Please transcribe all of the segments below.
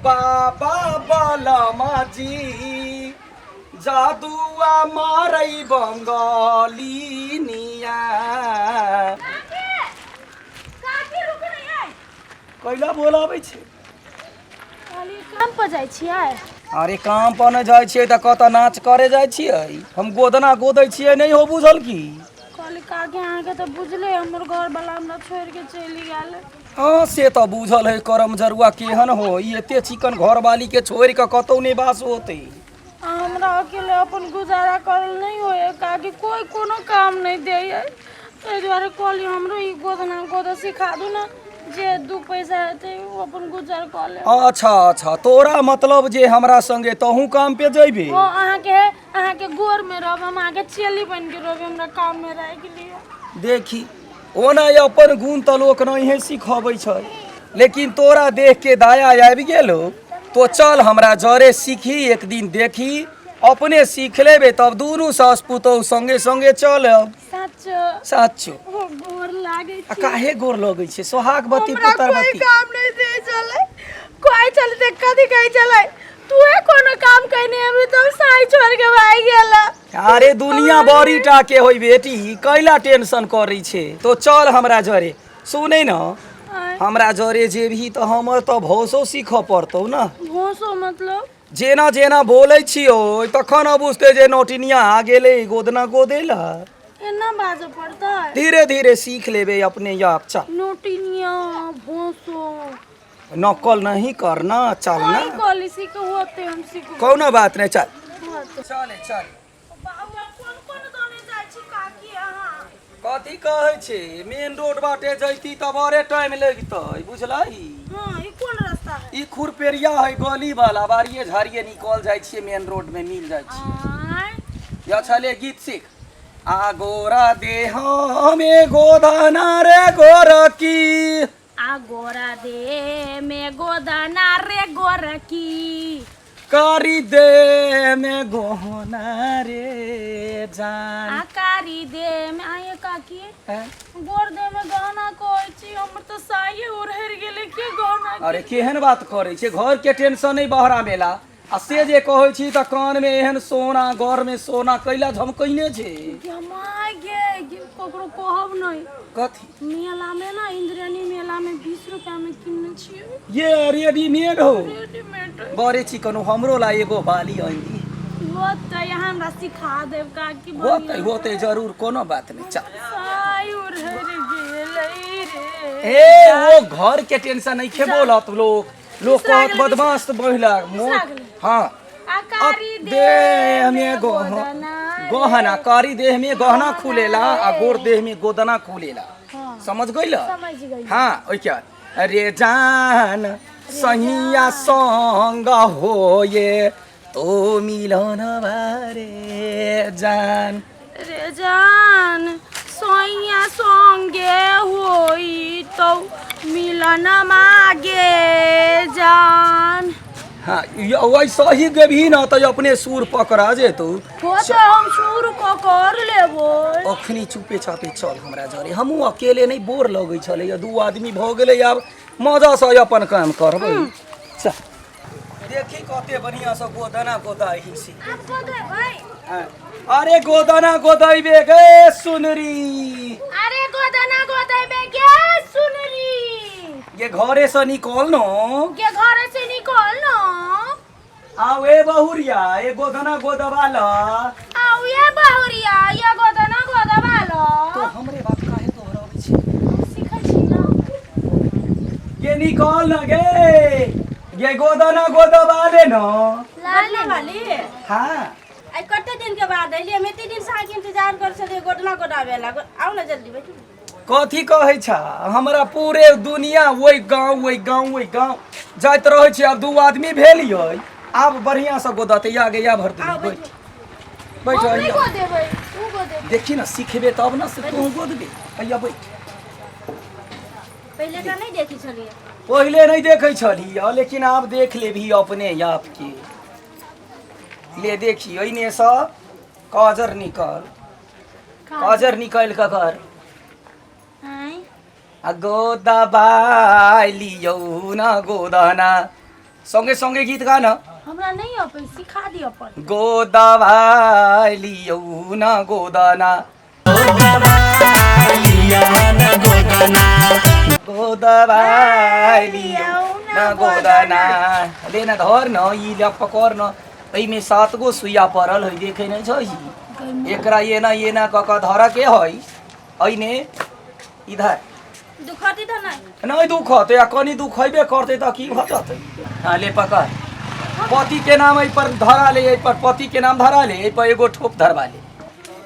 बाबा बलमाजी जादुआ मारै बंगाली निया। काकी रुकू ने यै। कैला बोलाबै छै? कहलियै काम पर जाइ छियै? अरे काम पर नहि जाइ छियै तऽ कतऽ नाच करे जाइ छियै? हम गोदना गोदै छियै, नहि हो बुझल की? कहली काकी, अहाँके तऽ बुझले हमर घरवाला हमरा छोड़ि के चलि गेल। हँ, से तऽ बुझल है। करम जरुआ केहन हो ई, एते चिकन घरवाली के छोड़ि कऽ कतौ नहि बास होतै। आ हमरा अकेले अपन गुजारा करल नहि होइए काकी, कोइ कोनो काम नहि दैए। ताहि दुआरे कहली हमरो ई गोदना गोद सिखा दू ने, जे दू पैसा हेतै ओ अपन गुजर कऽ लेब। अच्छा अच्छा, तोरा मतलब जे हमरा संगे तहूँ काम पे जइबे? हँ, अहाँके अहाँके गोरमे रहब, हम अहाँके चेली बनि के रहब, हमरा काममे राखि लिअ। देखी, ओना अपन गुण तऽ लोक नहिए सिखबै छै, लेकिन तोरा देख के दया आबि गेलो। तो चल हमरा जरे सीखी, एक दिन देखी, अपने सीख लेबे, तब दुनू सास पुतोहु संगे संगे चलब। साचो? साचो। ओ गोर लागै आ छी। काहे गोर लगै छै? सोहागवती हमरा कोई पुत्रवती। काम नहीं दे चले, कोई चलते कथी कहै चले, तूहे कोनो काम कहने अभी तो साई छोड़ के भाग गेला। अरे दुनिया बड़ी टा के होई बेटी, कैला टेंशन करै छै? तो चल हमरा जरे। सुनै न? आँय। हमरा जरे जेबही तऽ हमर तऽ भौसो सीखऽ पड़तौ ने। भोसो मतलब? जेना जेना बोलै छियौ तखन अब बुझतै जे नौटिनिया आ गेलै गोदना गोदै ला। एना बाजऽ पड़तै? धीरे धीरे सीख लेबै अपने आप। चल। नोटिनिया, भोसो। नकल नहीं करना, चल ना। नहीं कहली सीख होते, हम सीख। कोनो बात नहीं, चल। होते। चले चल। बाबू, कोन कोन दोने जाइ छी काकी अहाँ? कथी कहै छै, मेन रोड बाटे जैती तऽ बड़े टाइम लगतै, बुझलही? हाँ, ई कोन रास्ता है? ई खुरपेरिया है गली वाला, बाड़िए झाड़िए निकल जाइ छियै, मेन रोड में मिल जाइ छियै। आय। या छले गीत सीख। आ गोरा देह में गोधना रे गोरकी। आ गोरा दे में गोदना रे गोरकी। कारी दे में गहना रे जान। आ कारी दे में आये काकी। हैं? गोर दे में गहना कहै छी, हमर तऽ साये उड़हर गेलै के गहना के। अरे केहन बात करै छै? घर के टेंशन नहि बहरा मेला, आ से जे कहै छी तऽ कान में एहन सोना, घर में सोना कैला झमकैने छै? गे my गे, गे ककरो कहब नहि। कथी? मेला में ना, इंद्रायणी मेला में 20 रुपया में किनने छियै। ये रेडीमेड हो? रेडीमेड। बड़े चिकन, हमरो ला एगो बाली आनि दी। होतै, अहाँ हमरा सिखा देब काकी? होतै, होतै जरूर, कोनो बात नहि, चल। साय उड़हर गेलै रे। ए ओ घर के टेंशन नहीं खे बोलत लोग, लोग बिसरा कहत गेलै, बदमाश महिला मोर। बिसरा गेलै। हाँ। आ कारी देह में गोदना गहना, कारी देह में गहना खुलेला आ गोर देह में गोदना खुलेला। हाँ। समझ गइल? समझ गई। हाँ, ओहि के बाद अरे जान सहिया संग होए तो मिलन बारे जान। रे जान सोइया संगे होई तो मिलन मागे जान। हाँ, वैसे ही गेबही न तऽ अपने सुर पकड़ा जेतौ। हो तो हम शुरू क कर लेबो। अखनी चुपे चापे चल हमरा जरे, हमहूँ अकेले नहि बोर लगै छलै, दू आदमी भऽ गेलै, आब मजासँ अपन काम करबै। चल, देखी कते बढ़िआँ से गोदना गोदाही से। आप गोदेबै? हाँ। अरे गोदना गोदैबे गे सुनरी। अरे गोदना गोदेबे गे सुनरी। ये घरे से निकल न। के घर से निकल न। आउ ए बहुरिया, ए गोदना गोदवा ल। आउ ये बहुरिया, ये गोदना गोदवा लो। तो हमरे बात काहे दोहराबै छी? सीखै छी ना। ये निकल न गे, ये गोदना गोदवा ले न। लाल वाली। हाँ। आइ कते दिन के बाद एलियै? हम एते दिन से अहाँके इंतजार करै छलियै गोदना गोदाबे ला। आउ ने जल्दी, बैठू। कथी कहै छ? हमरा पूरे दुनिया ओहि गाँव, ओहि गाँव, ओहि गाँव जाइत रहै छै। आब दू आदमी भेलियै, आब बढ़िआँ से गोदतै। या गे, या भर आउ, बैठ। बैठू। बैठ। हम नहि अइया। गोदेबै, तू गोदेबै। देखी ने, सिखबे तब ने से तू गोदबे। अइया, बैठ। पहिले तऽ नहि देखै छलियै। पहिले नहि देखै छलियै, लेकिन आब देख लेबही अपने आप के। ले देखी, एहिने सँ काजर निकल, काजर निकल कऽ कर। आँय? आ गोदबाइ लियौ न गोदना। संगे संगे गीत गा न। हमरा नहीं अबै, सिखा दिअ पर। गोदवा लियौ न गोदना, गोदवा लियौ न गोदना। ले न, धर न, ई ले पकड़ न। एहिमे 7 गो सुइया पड़ल है, देखे नहीं छही? एकरा एना एना कऽ कऽ धरऽ के है, एने इधर। दुखती तऽ नहि? नहीं दुखते, आ कनि दुखेबे करतै तऽ की भऽ जेतै? हाँ, ले पकड़। पति के नाम एहि पर धरा ले, एहि पर पति के नाम धरा ले, एहि पर एगो ठोप धरवा ले।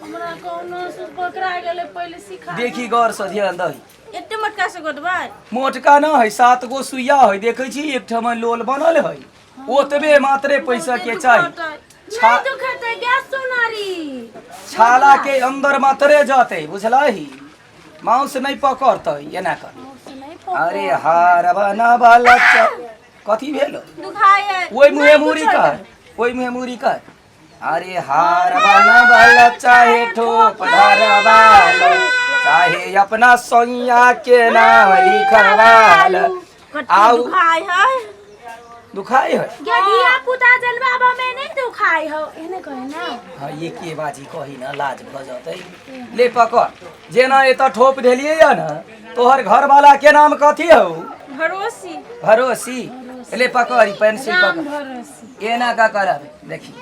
हमरा कोनो से पकड़ा गेलै, पहिले सिखा। देखी, गौर से ध्यान दही। एते मोटका से गोदबै? मोटका न है, 7 गो सुइया है, देखै छी? एक ठमा लोल बनल है, ओतबे मात्रे पैसा के चाही। नहीं दुखते गैस सोनारी। छाला के अंदर मात्रे जतै, बुझलही? मांस नहीं पकड़तै, एना कर। अरे हार बनबल कथी भेल? दुखाय है। ओहि मुहे मुरी कर, ओहि मुहे मुरी कर। अरे हार बनबल चाहे ठोप धरवाल, चाहे अपना सैया के नाम लिखवाल। कते आउ। दुखाय है। दुखाइ है। गे धिया पुता जनबाबा में नहीं दुखाय हो, एहने कहे ना। हाँ, ये के बाजी कही न, लाज भऽ जतै। ले पकड़। जेना एतऽ ठोप देलियै या ने, तोहर घरवाला के नाम कथी हौ? भरोसी। भरोसी। ले पकड़, ई पेंसिल राम पकड़। भरोसी। एना का करब, देखी,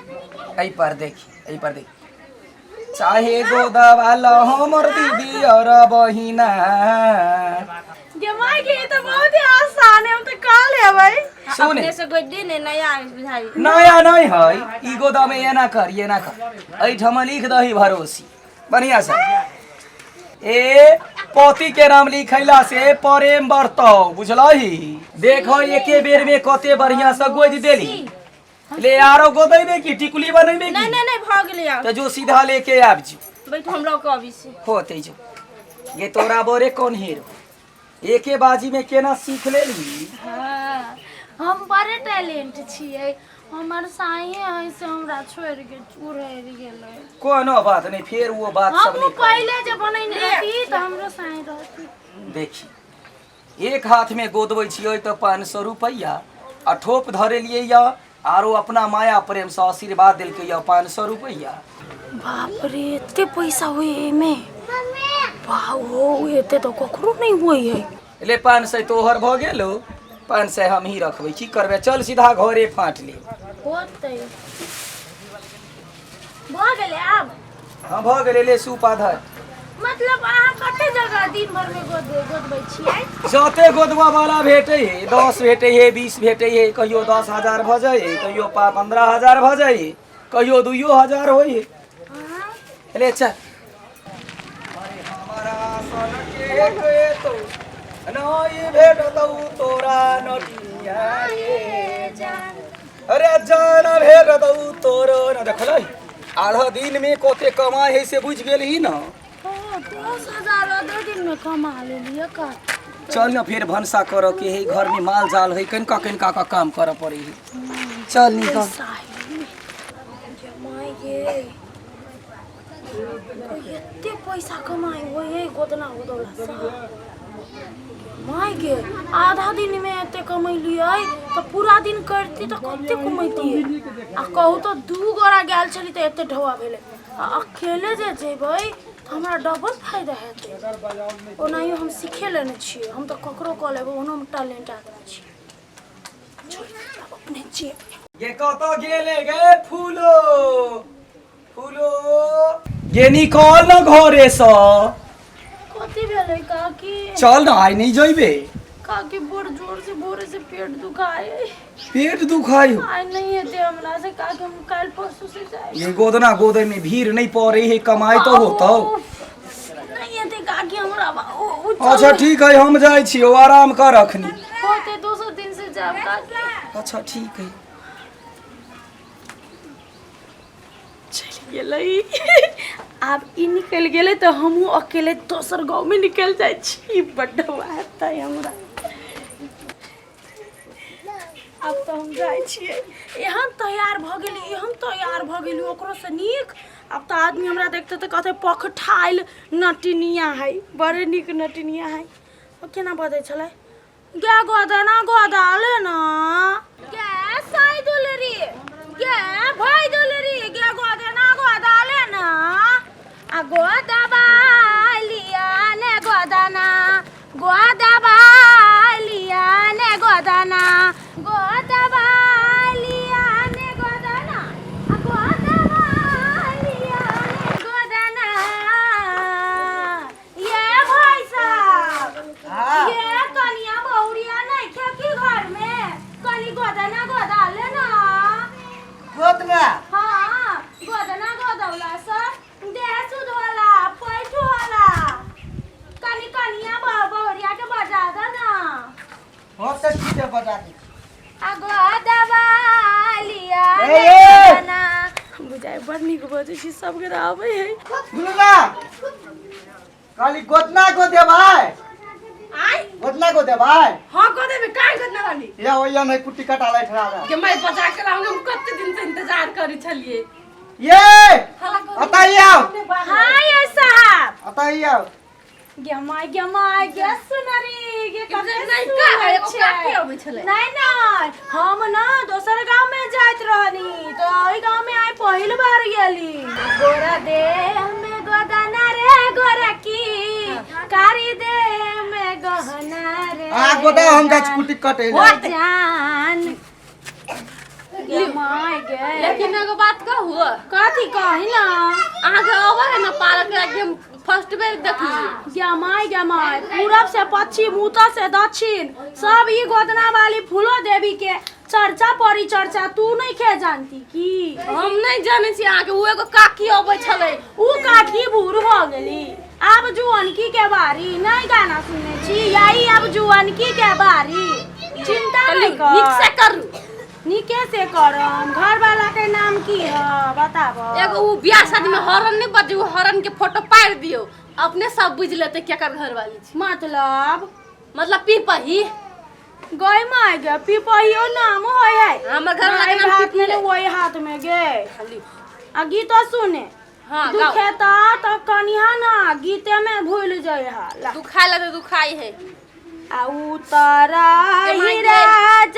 एहि पर देखी, एहि पर देखी। चाहे गोदवाल हमर दीदी और बहिना। गे माय गे, ई तऽ बहुत ही आसान है, हम तऽ कह लेबै। सुने। अपने से गोदी ने नया बुझाई। नया नहीं है ई। गोदा में एना कर, एना कर, एहिठाम लिख दही भरोसी बढ़िया से। ए पति के नाम लिखैला से प्रेम बढ़तौ, बुझलही? देखो, एके बेर में कते बढ़िया से गोदि देली। ले, आरो गोदैबे की टिकुली बनेबे की? नहीं नहीं नहीं, भऽ गेलै आब। तो जो सीधा लेके आबि जो। बैठ, हम लऽ कऽ अबै छी। होते जो। ये तोरा बोरे कौन हीरो एके बाजी में केना सीख लेली? हाँ, हम बड़े टैलेंट छियै। हमर साइए है से हमरा छोड़ि के उड़ि गेलै। कोनो बात नहीं, फेर वो बात सब हमहूँ नहीं करब। पहिले जे बनैने रहती तऽ हमरो साइ रहती। देखी, एक हाथ में गोदबै छियै तऽ 500 रुपैआ, आ ठोप धरेलियै या आरो अपना माया प्रेम से आशीर्वाद देलकै या 500 रुपैआ। बाप रे, एते पैसा हुए एमे? वाह हो, एते तऽ ककरो नहि हुए है। ले, 500 तोहर भऽ गेलो, 500 हम ही रखबै। की करबै, चल सीधा घरे फाँट ले। होतै, भऽ गेलै आब। हाँ, भऽ गेलै। ले सूप आधर। मतलब अहाँ कते जगह दिन भर में गोद गोदबै छियै? जते गोदवा वाला भेटै है, 10 भेटै है, 20 भेटै है। कहियो 10,000 भऽ जाइ है, कहियो 15,000 भऽ जाइ है, कहियो 2 हजार होइ है। ले चल। अरे हमरा सन के तो नहीं भेटतौ तोरा नटिया रे। अरे जान भेटतौ तोरो न। देखलै, आधा दिन में कते कमाइ है से बुझि गेलही न? 10,000 आधा दिन में कमा लेलियै का। चल न, फेर भनसा करऽ के है, घर में माल जाल है, कनिका कनिका का काम करऽ पड़े है। चल निकल। माय गे, कोई एते पैसा कमाइ होइ है गोदना गोदौला से? माय गे, आधा दिन में एते कमैलियै तऽ पूरा दिन करती तऽ कते कमैतियै? आ कहू तऽ, दू गोरा गेल छली तऽ एते ढौआ भेलै, आ अकेले जे जेबै तऽ हमरा डबल फायदा हेतै। ओनाहियो हम सीखे लेने छियै, हम तऽ ककरो कऽ लेबै, ओहनो हम टैलेंट आदमी छियै। छोड़ि, आब अपने छियै। गे, कतऽ गेले गे फूलो? फूलो गे, निकल न घरे सँ। कथी भेलै काकी? चल न, आइ नहीं जइबे? काकी, बड़ जोर से भोरे से पेट दुखाए। पेट दुखाइ हो? आइ नहीं हेतै हमरा से काकी, हम काल्हि परसू से जाए। ये गोदना गोदे में भीड़ नहीं पड़े है, कमाई तो होतौ। नहीं हेतै काकी हमरा। अच्छा ठीक है, हम जाइ छी, आराम कर अखनी। होते, दोसर दिन से जाब काकी। अच्छा ठीक है। चलि गेलै। आब ई निकलि गेलै तऽ हमहूँ अकेले दोसर गाँवमे निकलि जाइ छी। बड्ड हेतै हमरा। आब तऽ हम जाइ छियै। एहन तैयार भऽ गेली, एहन तैयार भऽ गेली, ओकरोसँ नीक। आब तऽ आदमी हमरा देखतै तऽ कहतै पखठाइल नटिनिया है, बड़े नीक नटिनिया है। ओ केना बजै छलै? गे गोदना गोदा ले ना गे साई दुलरी गे भाई दुलरी गे गोदना गोदा ले ना आ गोदबा लिया ने गोदना गोदबा लिया ने गोदना गोदबा लिया ने गोदना आ गोदबा लिया ने गोदना ये भाई साहब हाँ। ये कनिया बहुरिया नहीं खे की घर में कनी गोदना गोदा ले ना गोदना हाँ गोदना गोदौला सर देह शुद्ध होला पैठ होला कनी कनिया बहुरिया के बजा दे ना हो तो ठीक है बजा दी आ गोदबा लिया ए, ए! गोदना बुझाइ बड़ नीक बजै छी सबके तऽ आबै है सुनू ना खाली गोदना को दे भाई आय गोदना को दे भाई हाँ को देबे काहे गोदना वाली या ओया नहीं कुट्टी कटा लै ठड़ा के मैं बचा के लाऊंगा हम कते दिन से इंतजार करी छलिए ये हला कर अता ही आओ हाँ ये साहब अता ही आओ गे माय गे माय गे सुनरी गे कते नहीं का है एगो सुनर काकी छै। अबै छलै नहीं नहीं हम ना दोसर गांव में जाइत रहनी तो ओहि गांव में आइ पहिल बार गेली गोरा देह में गोदना रे गोरा की कारी देह में गहना रे आ गोदा हम गाछ कुट्टी कटे ओ जान गे माय गे लेकिन एगो बात कहू कथी कही ना अहाँके अबै है ना पार्क के हम फर्स्ट बेर देखलिए गे माय गे माय पूरब से पश्चिम उत्तर से दक्षिण सब ई गोदना वाली फूलो देवी के चर्चा परिचर्चा तू नहीं खे जानती की हम नहीं जानै छी अहाँके ओ एगो काकी अबै छलै ऊ काकी बूढ़ हो गेली आब जुअनकी के बारी नहीं गाना सुने छी यही आब जुअनकी के बारी चिंता नहीं नीक से कर करू नीके से करम घर वाला के नाम की है बताब एगो उ बियाह शादी में हॉर्न नहीं बजे उ हॉर्न के फोटो पार दियो अपने सब बुझ लेते केकर घर वाली छी मतलब मतलब पी पही गई माय गे पिपहियो नाम होय है हमर घर वाला के नाम हाथ पिपही में है। वही हाथ में गे खाली आ गीतो सुने हाँ गाओ दुखेता त कनिहा ना गीते में भूल जाइ हा ला। दुखाय लगे दुखाई है आ उतरा के माय गे। राज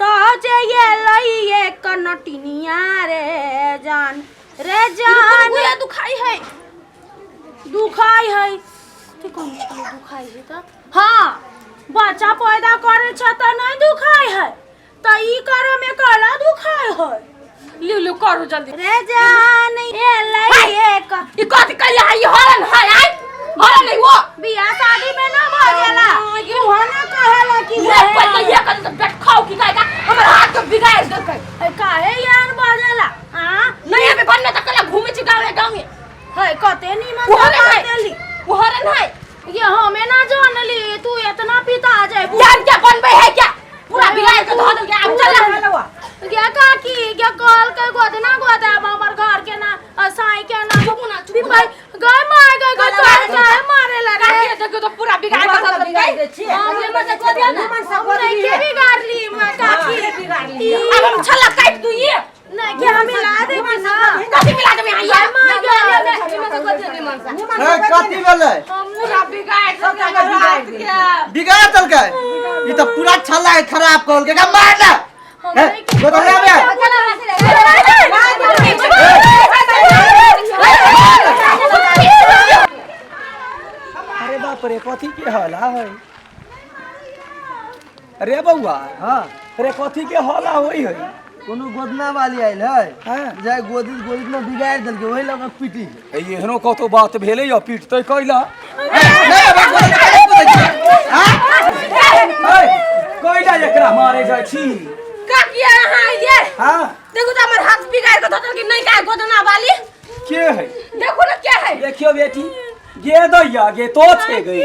सजे ये लइए कनटिनिया रे जान रे जान गुया दुखाई है दुखाई है ते कौन छलै दुखाई है त हाँ बच्चा पैदा करे छ त नहीं दुखाई है त ई करे में कहला दुखाई है लिउ लिउ करू जल्दी रे जान ये लइए क ई कथी कहिया है ई हॉर्न है आइ हॉर्न नहीं वो बियाह शादी में ना भऽ गेला उहाँ ना कहेला कि ये पैसा ये कर तो बेट खाओ की काहे का हमर हाथ के बिगाड़ देलकै ए, काहे यार बजेला आ नहीं हमें बनने तक कला घूमे छी गाँव गाँव में है कते नीमन वो से हरन बात है देली वो हरन है ये हमें ना जानली तू इतना पिता जाए जान क्या बनबे है क्या पूरा बिगाड़ के धो देलकै आब चल ना गे काकी गे कहल के गोदना गोदा हमर घर के ना साई के ना चुप ना, चुप ना। भाई गए मार गए गए तोरे काहे मारे ला रे काकी देखियो तो पूरा बिगाड़ के धो देलकै हम नहीं के बिगाड़ली मां काकी अब हम छल्ला काट दू ये नहीं के हम मिला देबी ना कथी मिला देबे यहाँ ये मार गए ए कथी भेलै पूरा बिगाड़ देलकै रात के बिगाड़ देलकै ई तऽ पूरा छल्ला के खराब कऽ देलकै मार ना ए गोदना बे अरे बाप रे कथी के हला है अरे बउआ हाँ अरे कथी के हला होई है कोनो गोदना वाली आयल है हाँ। जाय गोदी गोदी में बिगाड़ देलकै ओही लऽ कऽ पीटी ए, एहनो कतो बात भेलै या पीटतै कैला नहीं अब गोदना काहे कुदै छी हाँ ए, कैला एकरा मारे जाइ छी काकी अहाँ अइलियै हाँ देखू तऽ हमर हाथ बिगाड़ कऽ धऽ देलकै नहि का गोदना वाली के है देखू ने के है देखियो बेटी गे दैया गे तो छे गई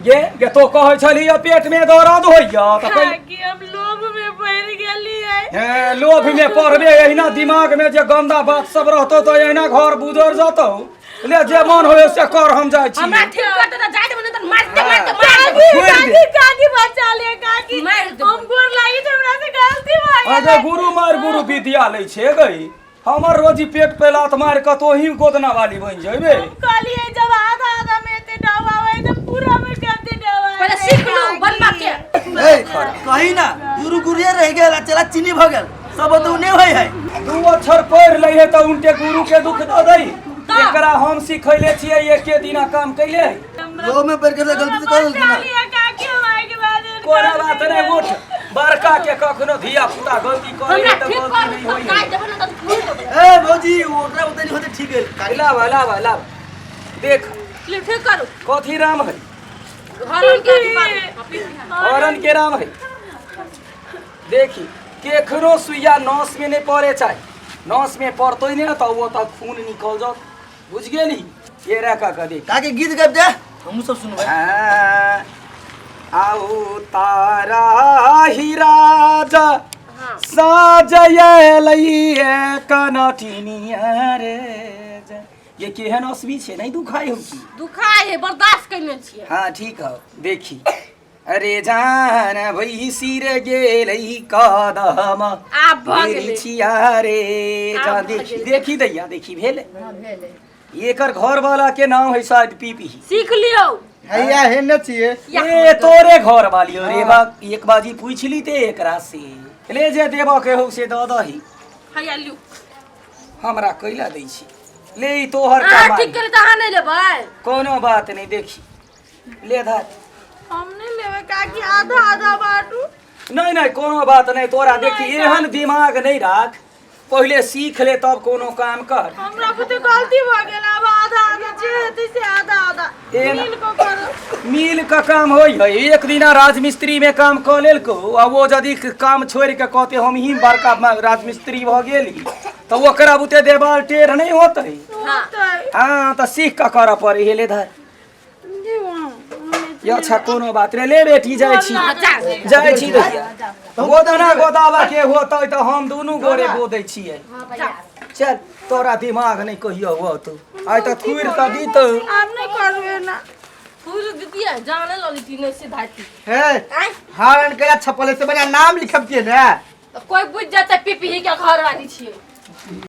गे गे तो कहै छली पेट में दर्द होइया तऽ कहि काकी हम लोभ में पड़ गेलियै हे लोभ में पड़बे एहिना दिमाग में जे गंदा बात सब रहतो तऽ एहिना घर बुजर जतौ ले जे मन होय से कर हम जाइ छी हमरा ठीक कर दे तऽ जाय देबै नहि तऽ मारते मारते मार देबै छोड़ि काकी दे काकी बचा ले काकी मारि देबै। हम गोर लागी छै हमरा से गलती भऽ गेलै अरे गुरु मार गुरु विद्या लै छे गई हमर रोजी पेट पे लात मारि कऽ तोही गोदना वाली बनि जेबे हम कहलियै जब आधा आधा में एते डबाबै तऽ पूरा में कते डबाबै पहिले सीख लू बनबा के ए कही ना गुरु गुरुए रह गेल आ चला चीनी भ गेल सब तो नहीं होय है। दू अक्षर पढ़ लै है तऽ उनटे गुरु के दुख दऽ दै। एकरा हम सिखैले छियै, एके दिना काम कैले है। लो में पढ़ के तो गलती कर देलखिन ना। लिया काकी हम आए के बाद कोनो बात नहीं, उठ। बड़का के कखनो धिया पुता गलती करे हमरा तऽ ठीक गलती कर नहीं होई। काट देबो ना त फूल देबो। ए भौजी ओकरा ओते नहीं होते ठीक है। लावा लावा लावा देख ले ठीक करू। कथी राम है? हरन के अथी पारू। हरन के राम है। देखी केखनो सुइया नस में नहीं पड़े चाहे, नस में पड़तो नहीं तो वो तो खून निकल जात, बुझ गेली? ये रखा का देख काके गीत गाबि दे हमहूँ सब सुनबै। आओ तारा ही राजा साजयलैये कनटिनिया रे। ये केहन असबी छै, नहीं दुखाय हो की? दुखाय है, बर्दाश्त कइने छियै। हाँ ठीक है। देखी अरे जान भैसी रे गेलै कदम आब भऽ गेलै। छिया रे आब जा। भऽ देखी गेलै। देखी दैया देखी भेलै। हां भेलै। एकर घर वाला के नाम है शायद पीपी। सीख लियौ। हैया हेने छियै। ए तोरे घर वाली रे बा, एक बाजी पूछ ली ते एकरा से, ले जे देबऽ के हो से दऽ दही। हैया लियौ। हमरा कैला दै छी, ले ई तोहर अहाँ कमाई। ठीक केले त अहाँ नहि लेबै। कोनो बात नहीं, देखी ले धर। हम नहीं लेबै काकी, आधा आधा बाटू। नहीं नहीं कोनो बात नहीं तोरा। देखी एहन दिमाग नहीं राख, पहले सीख ले तब कोनो काम कर। हमरा बुते गलती भ गेल, आब आधा आधा जे हेतै से आधा आधा मिल के करू। मिल के काम होई है। एक दिना राजमिस्त्री में काम कऽ लेलको आ वो यदि काम छोड़ के कहते हम ही बड़का राजमिस्त्री भऽ गेली तऽ ओकरा बुते देवाल टेढ़ नहीं होतै। होतै। हाँ तऽ सीख के करऽ पड़ै हे। ले धर। जी हम ये अच्छा कोनो बात नहीं, ले बेटी जाइ छी जाइ छी दैया। गोदना गोदावा के होतै तऽ हम दुनू गोरे गोदै छियै। चल तोरा दिमाग नहीं कहियो हो तू आइ तऽ थुरि तऽ दीतौ। आब नहीं करबै ना। फूल दितियै जाने ल लिती नहि से धाती। हे आँय हरन के छपले से बढ़िया नाम लिखब के ने तऽ कोइ बुझि जेतै पीपी के घर वाली छियै।